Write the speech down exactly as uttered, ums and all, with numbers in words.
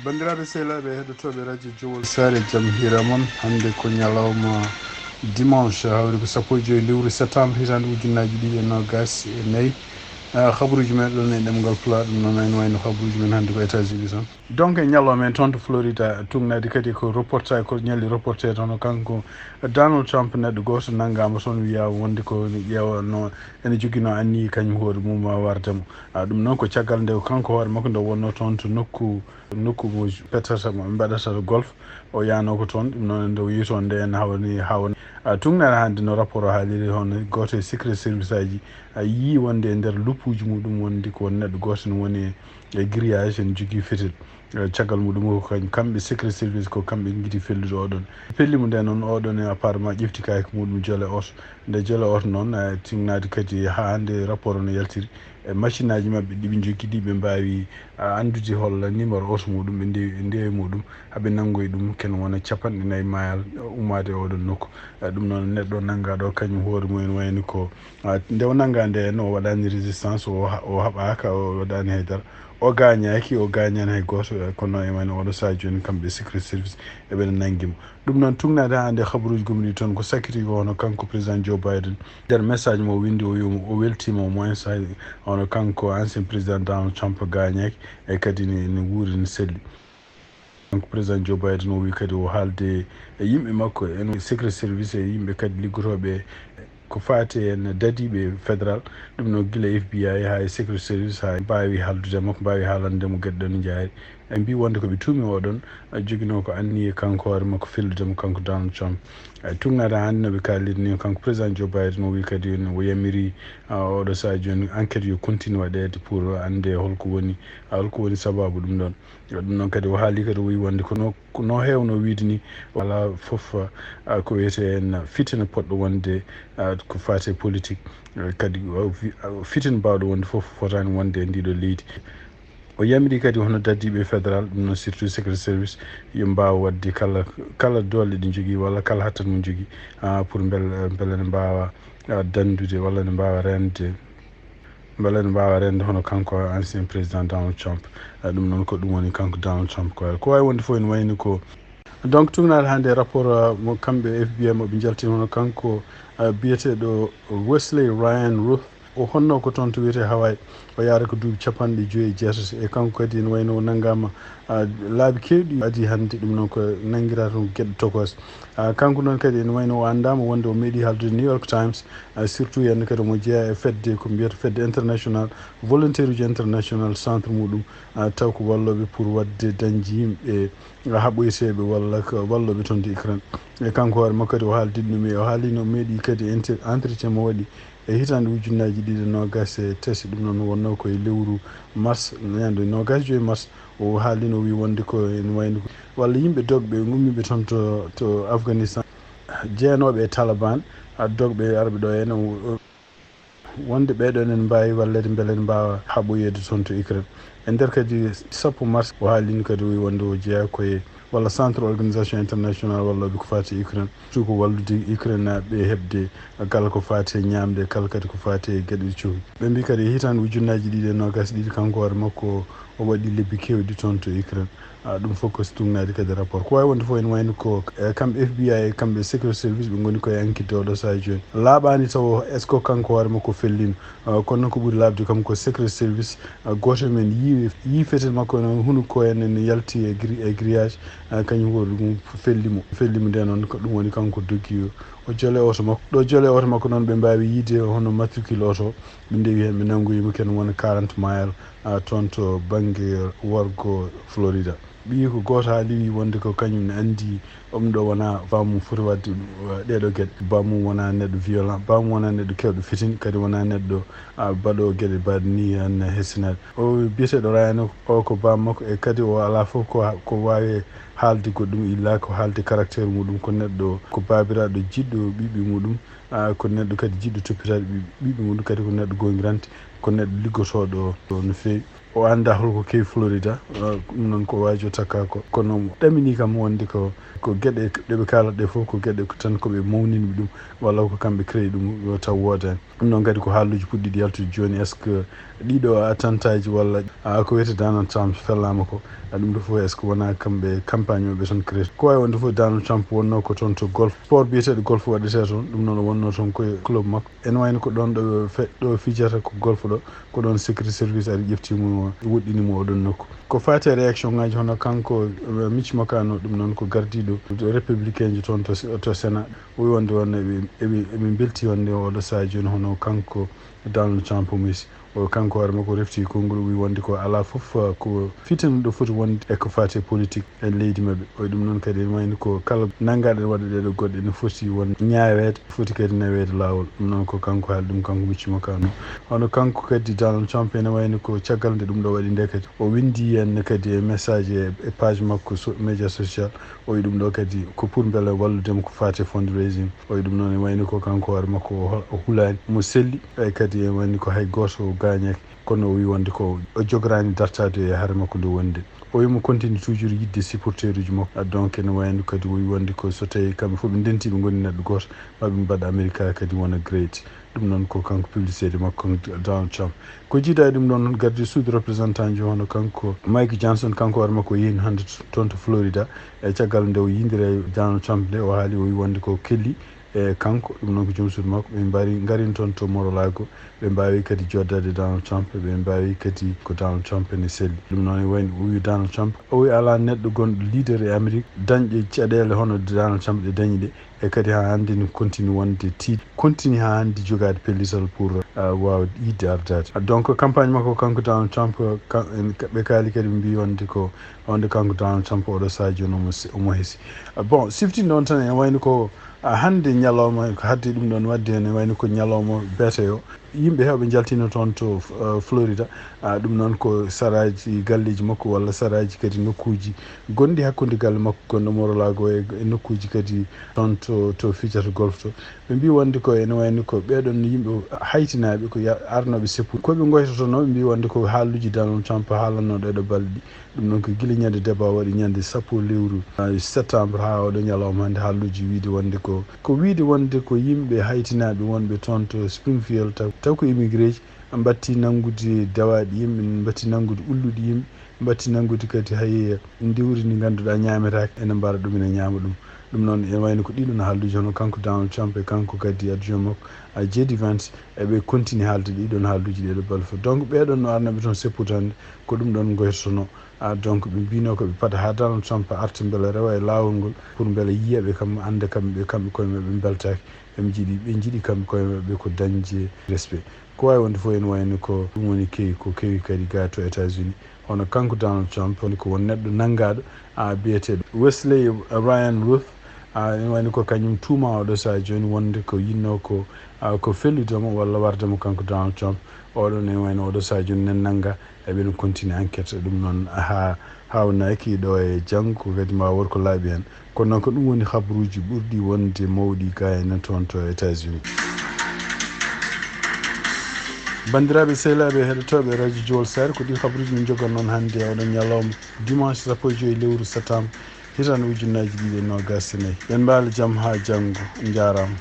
Banndiraaɓe sehilaaɓe heɗotooɓe radio Jowol Saare, jam hiira mon. Hannde ko ñalawma dimanche, hawri ko sappo e joyi lewru septembre, hitaande ujunnaaji ɗiɗi e noogaas e nayi. Ah, habaruuji men ɗon e ɗemngal Pulaar, ɗum noon ene wayno habaruuji men hannde ko États-Unis tan. Donc e ñalawma en toon to Florida, tugnaade kadi ko reporter, ko ñalli reporter hono kanko Donald Trump, neɗɗo gooto nanngaama toon, wiyaa wonde ko ene ƴeewa no ene joginoo anniye kañum hoore mum ma warde mo. Ah, ɗum noon ko caggal nde kanko hoore makko nde wonnoo toon to nokku, nokku mo pettata, mo ɓe mbaɗata to golf. O yahnoo ko toon, ɗum noon nde o yehi toon nde ene hawni, hawni. Ah, tugnaade hannde no rapport o haaliri, hono gooto e secret service aji, a yii wonde e nder luppuuji muɗum wonde ko won neɗɗo gooto ne woni e grillage, ene jogii fetel. Eh, caggal muɗum ko kañ-, kamɓe secret service ko kamɓe ngiɗi fellude oɗon. Pelli mo nde noon oɗon e appartement ƴefti kayit muɗum jole oto. Nde jole oto noon, eh, tugnaade kadi haa hannde rapport o no yaltiri. E machine aji maɓɓe ɗi ɓe njogii ɗi ɓe mbaawi, ah, anndude hol numéro oto muɗum, ɓe ndewi, ndewi muɗum, haa ɓe nanngoyi ɗum ken wona capanɗe nayi mayal, eh, ummaade e oɗon nokku. Eh, ɗum noon neɗɗo nanngaaɗo kañum hoore mum ene wayni ko, ah, nde o nanngaa nde no o waɗaani résistance, o ha-, o haɓaaka, o waɗaani hay dara. O gaañaaki, o gaañaani hay gooto, eh, kono e wayno oɗo sahaa jooni kamɓe secret service eɓe nanngi mo. Ɗum noon tugnaade haa hannde habaruuji gomɗi toon ko sakkiti ko hono kanko président Joe Biden. Nder message mo o winndi o wiyi o weltiima au moins hay hono kanko ancien président Donald Trump gaañaaki e kadi ne, ne wuuri ne selli. Donc président Joe Biden o wiyi kadi o haalde e yimɓe makko en secret service e yimɓe kadi liggotooɓe ko faati en dadiiɓe fédéral, ɗum noon gila F B I haa e secret service haa mbaawi haaldude makko, mbaawi haalande mo geɗe ɗo no njaari. Ɓe mbii wonde ko ɓe tuumi oɗon, a, joginoo ko anniye kanko hoore makko fellude mo kanko Donald Trump. A, tugnaade hannde no ɓe kaaliri ni kanko président Joe Biden o wii kadi o yamiri, a, oɗo sahaa jooni enquête yo continue waɗeede pour annde holko woni, a, holko woni sababu ɗum ɗon. Ɗum noon kadi o haali kadi o wii wonde ko no, ko no heewno wiide ni alaa fof, a, ko wiyetee en fitina poɗɗo wonde, a, ko faati e politique. A, kadi o wi-, a, fitina baawɗo wonde fof fotaani wonde e ndiɗo leydi. O yamiri kadi hono dadiiɓe fédéral, ɗum noon surtout secret service, yo mbaaw waɗde kala, kala doole ɗe njogii walla kala hattan mo njogii, ah, pour mbele, mbele ne mbaawa, ah, danndude walla ne mbaawa reende, mbele ne mbaawa reende hono kanko ancien président Donald Trump. Ah, ɗum noon ko ɗum woni kanko Donald Trump ko, ko waawi wonde fof ene wayni ko. Donc tugnaade hannde rapport, ah, mo kamɓe F B I mo ɓe njaltini hono kanko, ah, biyeteeɗo Wesley Ryan Ruth. O honnoo ko toon to wiyetee Hawaii. O yahrata ko duuɓi capanɗe joyi e jeetati. E kanko kadi ene wayno o nanngaama, ah, laabi keewɗi adii hannde. Ɗum noon ko nanngiraa toon geɗe tokoose. Ah, kanko noon kadi ene wayno o anndaama wonde o meeɗii haaldude New York Times, ah, surtout hannde kadi omo jeyaa e fedde ko mbiyata fedde international, volontaire uji international centre muɗum, ah, taw ko wallooɓe pour waɗde dañde yimɓe haɓoyteeɓe walla ko wallooɓe toon to Ukraine. E kanko hoore makko kadi o haaldi ɗum e o haalino o meeɗii kadi inter-, entretien mo waɗi e hitaande ujunnaaji ɗiɗi e noogaas e tati, ɗum noon wonnoo ko e lewru mars, ñande noogaas e joyi mars, o haalino o wii wonde ko ene wayno walla yimɓe dogɓe ngummiiɓe toon to, to Afghanistan, jeenooɓe e Taliban, a, dogɓe arɓe ɗo ene, o, wonde ɓeeɗo ene mbaawi walleede mbele ene mbaawa haɓoyeede toon to Ukraine. E nder kadi sappo mars, o haalino kadi o wii wonde o jeyaa ko e walla centre organisation international wallooɓe ko faati e Ukraine, surtout ko wallude Ukraine ɓe heɓde kala ko faati e ñaamde, kala kadi ko faati e geɗe ɗe cuuɗi. Ɓe mbii kadi e hitaande ujunnaaji ɗiɗi e noogaas e ɗiɗi, kanko hoore makko o waɗi lebbi keewɗi toon to Ukraine. A, ɗum fof ko tugnaade kadi rapport. Ko waawi wonde fof ene wayno ko, e, kamɓe F B I e kamɓe secret service ɓe ngoni koye enquête oɗo sahaa jooni. Laaɓaani taw est-ce que kanko hoore makko fellino. A, kono noon ko ɓuri laaɓde kam ko secret service, a, gooto e men yii, yii fetel makko no hunuko en ene yalti e gri-, e grillage, a, kañum ko ɗum felli mo. Felli mo nde noon ko ɗum woni kanko doggi o jole oto makko. Ɗo jole oto makko noon ɓe mbaawi yiide hono matricule oto, ɓe ndewi heen ɓe nanngoyi mo ken wona quarante mile, a, toon to bannge worgo Florida. Ɓiyiiko gooto haali wii wonde ko kañum ne anndi ɗum ɗo wonaa baammum foti waɗde, uh, ɗeeɗo geɗe. Baammum wonaa neɗɗo violent, baammum wonaa neɗɗo keewɗo fitina, kadi wonaa neɗɗo, uh, baɗoowo geɗe mbaɗe nii tan hessinaaɗe. O biyeteeɗo Ryan o ko baam makko, e kadi o alaa fof ko, ko waawi haalde goɗɗum, illa ko haalde caractère muɗum, ko neɗɗo, ko baabiraaɗo jiɗɗo ɓiɓɓe muɗum, uh, ko neɗɗo kadi jiɗɗo toppitaade ɓiɓɓe, ɓiɓɓe muɗum, kadi ko neɗɗo goongirante, ko neɗɗo liggotooɗo no feewi. O anndaa holko kewi Florida, uh, ɗum noon ko waajo takka ko. Kono ɗamini kam wonde ko, ko geɗe ɗe ɓe kaalata ɗe fof, ko geɗe ko tan ko ɓe mawnini ɗum, walla ko kamɓe créé ɗum, yo taw woodaani. Ɗum noon kadi ko haaluuji puɗɗiiɗi yaltude jooni. Est-ce que ɗiɗo attentat ji walla, a, ko wiyetee Donald Trump fellaama ko, a, ɗum ɗo fof, est-ce que wonaa kamɓe campagne maɓɓe tan créé? Ko waawi wonde fof, Donald Trump wonnoo ko toon to golf, sport biyeteeɗo golf waɗetee toon, ɗum noon o wonnoo toon ko e club makko. Ene wayno ko ɗoon ɗo fe-, ɗo fijata ko golf ɗo, ko ɗoon Secret Service ari ƴefti mo, woɗɗini mo oɗon nokku. Ko faati e réaction ngaji, hono kanko, eh, Mitch McConnell, ɗum noon ko gardiiɗo républicain ji toon to, to Sénat, o wi wonde won eɓe, eɓe, eɓe mbelti wonde oɗo sahaa jooni hono kanko Donald Trump misi. O kanko hoore makko refti konngol, o wi wonde ko alaa fof, eh, ko fitina ɗo foti wonde e ko faati e politique e leydi maɓɓe. O wi ɗum noon kadi ene wayno ko kala nanngaɗo ene waɗa ɗeɗo goɗɗe ene foti won ñaaweede, foti kadi naweede laawol. Ɗum noon ko kanko haali ɗum, kanko Mitch McConnell. Hono kanko kadi Donald Trump ene wayno ko caggal nde ɗum ɗo waɗi nde kadi o winndi heen kadi e message e, e page makko so, média social. O wi ɗum ɗo kadi ko pour mbele wallude mo ko faati e fundraising. O wi ɗum noon ene wayno ko kanko hoore makko o, o hulaani, mo selli, ɓay kadi ene wayno ko hay gooto o gaañaaki. Kono o wi wonde ko o jogoraani dartaade e hare makko nde wonde. O wi mo continue toujours yiɗde supporteruji makko. Ah, donc ene wayno kadi o wi wonde ko so tawi kamɓe fof ɓe ndenti ɓe ngoni neɗɗo gooto, ma ɓe mbaɗa America kadi wona great. Ɗum noon ko kanko publicité makko Donald Trump. Ko jiida e ɗum ɗoon noon gardi suudu représentant ji hono kanko Mike Johnson, kanko hoore makko o yehi hannde toon to Florida. E caggal nde o yindiri e Donald Trump nde o haali o wi wonde ko kelli e kanko, ɗum noon ko joom suudu makko, ɓe mbari, ngarin toon to Mar-a-Lago, ɓe mbaawi kadi joddaade Donald Trump, ɓe mbaawi kadi ko Donald Trump ene selli. Ɗum noon e wayno o wi Donald Trump, o wi alaa neɗɗo gonɗo leader e Amérique dañɗo caɗeele hono Donald Trump ɗe dañi ɗe, e kadi haa hannde ne continue wonde tiiɗi, continue haa hannde jogaade pellital pour, uh, waawde yiɗde ardaade. Donc campagne makko kanko Donald Trump, ka-, en, ɓe kaali kadi ɓe mbii wonde ko, wonde kanko Donald Trump oɗo sahaa jooni omo se-, omo hesi. Ah, bon, siftinɗo on tan ene wayno ko, ah, hannde ñalawma, ko hadde ɗum ɗoon waɗde heen, ene wayno ko ñalawma beete o. Yimɓe heewɓe njaltiino toon to, eh, Florida. Ah, ɗum noon ko saraaji galleeji makko walla saraaji kadi nokkuuji gonɗi hakkunde galle makko gonɗo Mar-a-Lago e, e nokkuuji kadi toon to, to fijata golf to. Ɓe mbii wonde ko ene wayno ko ɓeeɗoon yimɓe haytinaaɓe ko ya-, arnooɓe seppu. Ko ɓe ngoytotonoo, ɓe mbii wonde ko haaluuji Donald Trump haalanooɗo e ɗo balɗe ɗi. Ɗum noon ko gila ñande débat waɗi ñande sappo lewru, ah, septembre haa oɗo ñalawma hannde, haaluuji wiide wonde ko, ko wiide wonde ko yimɓe haytinaaɓe wonɓe toon to Springfield taw, taw ko immigré ji, mbatti nanngude dawaaɗi yimɓe, mbatti nanngude ulluɗi yimɓe, mbatti nanngude kadi hay ndiwri ndi ngannduɗaa ñaametaake, ene mbara ɗum, ene ñaama ɗum. Ɗum noon ene wayno ko ɗiɗon haaluuji, hono kanko Donald Trump e kanko kadi adjoint makko, ah, J D Vance, eɓe continue haalde ɗiɗon haaluuji ɗeɗo balɗe fof. Donc ɓeeɗon no arnaɓe toon seppude hannde, ko ɗum ɗoon ngoytotonoo. Ah, donc ɓe mbiino ko ɓe paɗa haa Donald Trump arta mbele rewa e laawol ngol pour mbele yiya ɓe kam, annda kamɓe, kamɓe koye maɓɓe mbeltaaki. Ɓe njiɗi, ɓe njiɗi kamɓe koye maɓɓe ko dañde respect. Ko waawi wonde fof ene wayno ko ɗum woni kewi, ko kewi kadi gaa to États-Unis. Hono kanko Donald Trump woni ko won neɗɗo nanngaaɗo, ah, biyeteeɗo Wesley Ryan Ruth. Ah, ene wayno ko kañum tuumaa oɗo sahaa jooni wonde ko yinnoo ko, ah, ko fellude mo walla warde mo kanko Donald Trump. Oɗo ne wayno oɗo sahaa jooni nen nannga eɓe no continue enquête ɗum noon haa haawnaki ɗo e janngo kadi ma wor ko laaɓi heen. Kono noon ko ɗum woni habruuji ɓurɗi wonde mawɗi gaa ene toon to États-Unis. Banndiraaɓe sehilaaɓe heɗotooɓe Radio Jowol Saare, ko ɗi habruuji min njogan noon hannde e oɗo ñalawma dimanche sappo e joyi lewru septembre, hitaande ujunnaaji ɗiɗi e noogaas e nayi. Ɓen mbaala jam haa janngo. Njaaraama.